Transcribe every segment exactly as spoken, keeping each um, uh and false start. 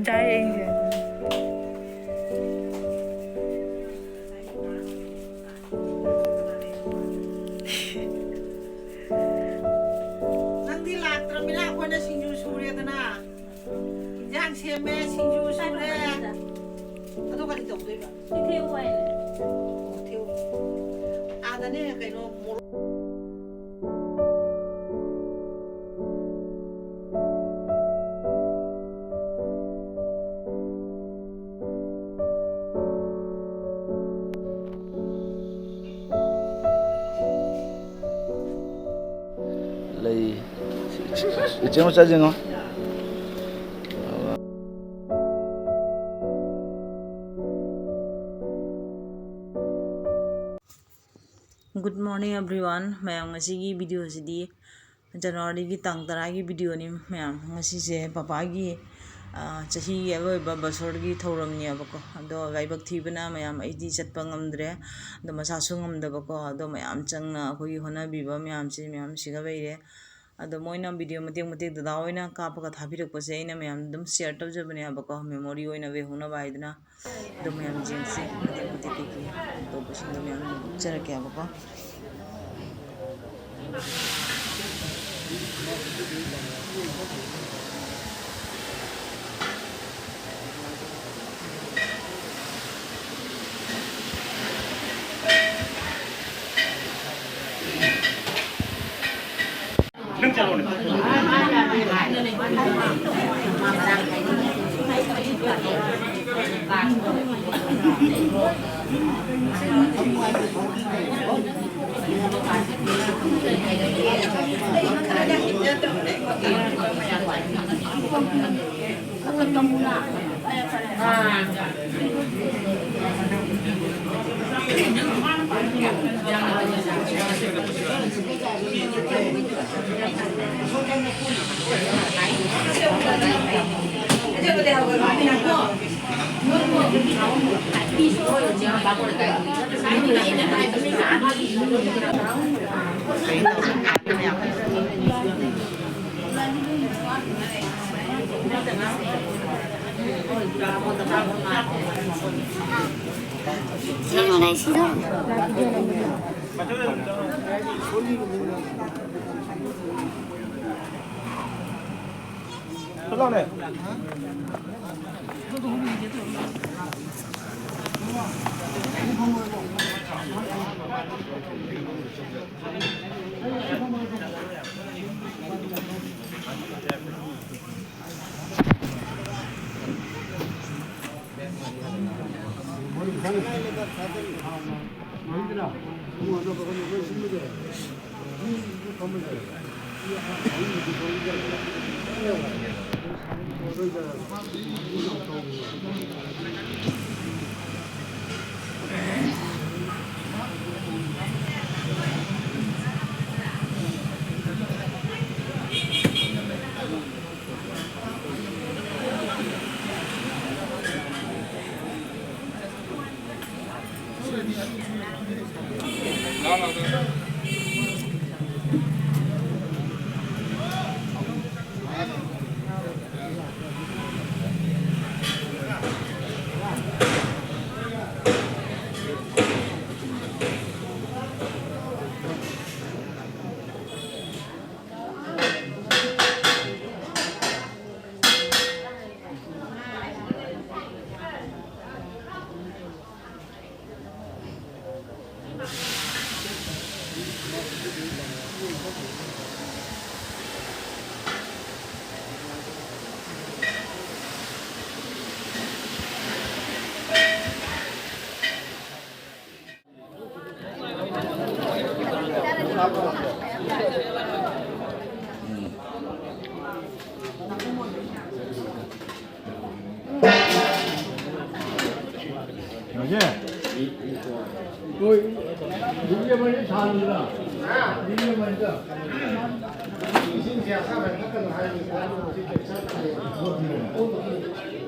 ꯆꯥꯏ ꯑꯩꯁꯦ꯫ ꯅꯪꯗꯤ ꯂꯥꯛꯇ꯭ꯔꯃꯤꯅ ꯑꯩꯈꯣꯏꯅ ꯁꯤꯡꯖꯨ ꯁꯨꯔꯦꯗꯅ꯫ ꯏꯟꯖꯥꯡ ꯁꯦꯝꯃꯦ, ꯁꯤꯡꯖꯨ ꯁꯨꯔꯦ꯫ ꯑꯗꯣ ꯀꯔꯤ ꯇꯧꯗꯣꯏꯕ? ꯏꯊꯦ ꯋꯥꯏꯅꯦ꯫ ꯑꯣ, ꯊꯦꯎ꯫ ꯑꯥꯗꯅꯦ ꯀꯩꯅꯣ ꯃꯣꯔꯣꯛ ꯂꯩ꯫ ꯏꯆꯦ ꯃꯆꯥ ꯌꯦꯡꯉꯣ꯫ Good morning everyone꯫ ꯃꯌꯥꯝ, ꯉꯁꯤꯒꯤ ꯚꯤꯗꯤꯑꯣꯁꯤꯗꯤ ꯖꯅꯋꯥꯔꯤꯒꯤ ꯇꯥꯡ ꯇꯔꯥꯒꯤ ꯚꯤꯗꯤꯑꯣꯅꯤ꯫ ꯃꯌꯥꯝ, ꯉꯁꯤꯁꯦ ꯄꯄꯥꯒꯤ, ꯑ, ꯆꯍꯤꯒꯤ ꯑꯔꯣꯏꯕ ꯕꯁꯣꯔꯒꯤ ꯊꯧꯔꯝꯅꯦꯕꯀꯣ꯫ ꯑꯗꯣ ꯂꯥꯏꯕꯛ ꯊꯤꯕꯅ ꯃꯌꯥꯝ ꯑꯩꯗꯤ ꯆꯠꯄ ꯉꯝꯗ꯭ꯔꯦ꯫ ꯑꯗꯣ ꯃꯁꯥꯁꯨ ꯉꯝꯗꯕꯀꯣ꯫ ꯑꯗꯣ ꯃꯌꯥꯝ ꯆꯪꯅ ꯑꯩꯈꯣꯏꯒꯤ ꯍꯣꯠꯅꯕꯤꯕ ꯃꯌꯥꯝꯁꯦ ꯃꯌꯥꯝ ꯁꯤꯒ ꯂꯩꯔꯦ꯫ ꯑꯗꯣ ꯃꯣꯏꯅ ꯚꯤꯗꯤꯑꯣ ꯃꯇꯦꯛ ꯃꯇꯦꯛ ꯗꯗꯥ ꯍꯣꯏꯅ ꯀꯥꯞꯄꯒ ꯊꯥꯕꯤꯔꯛꯄꯁꯦ ꯑꯩꯅ ꯃꯌꯥꯝꯗ ꯑꯗꯨꯝ ꯁꯤꯌꯔ ꯇꯧꯖꯕꯅꯦꯕꯀꯣ, ꯃꯦꯃꯣꯔꯤ ꯑꯣꯏꯅ ꯂꯩꯍꯧꯅꯕ ꯍꯥꯏꯗꯅ꯫ ꯑꯗꯣ ꯃꯌꯥꯝ ꯌꯦꯡꯁꯤ, ꯃꯇꯦꯛ ꯃꯇꯦꯛ ꯀꯩꯀꯩ ꯇꯧꯕꯁꯤꯡꯗꯣ ꯃꯌꯥꯝ ꯑꯗꯨꯝ ꯎꯠꯆꯔꯛꯀꯦꯕꯀꯣ꯫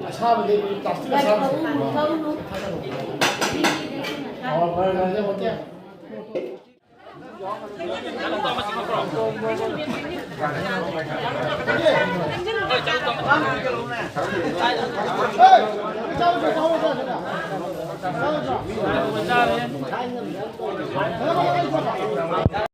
ꯑꯁꯥꯕꯗꯤ ꯄ꯭ꯂꯥꯁꯇꯤꯛ ꯑꯁꯥꯕꯁꯦ꯫ ꯑꯣ, ꯐꯔꯦ, ꯐꯔꯦ, ꯐꯔꯦ꯫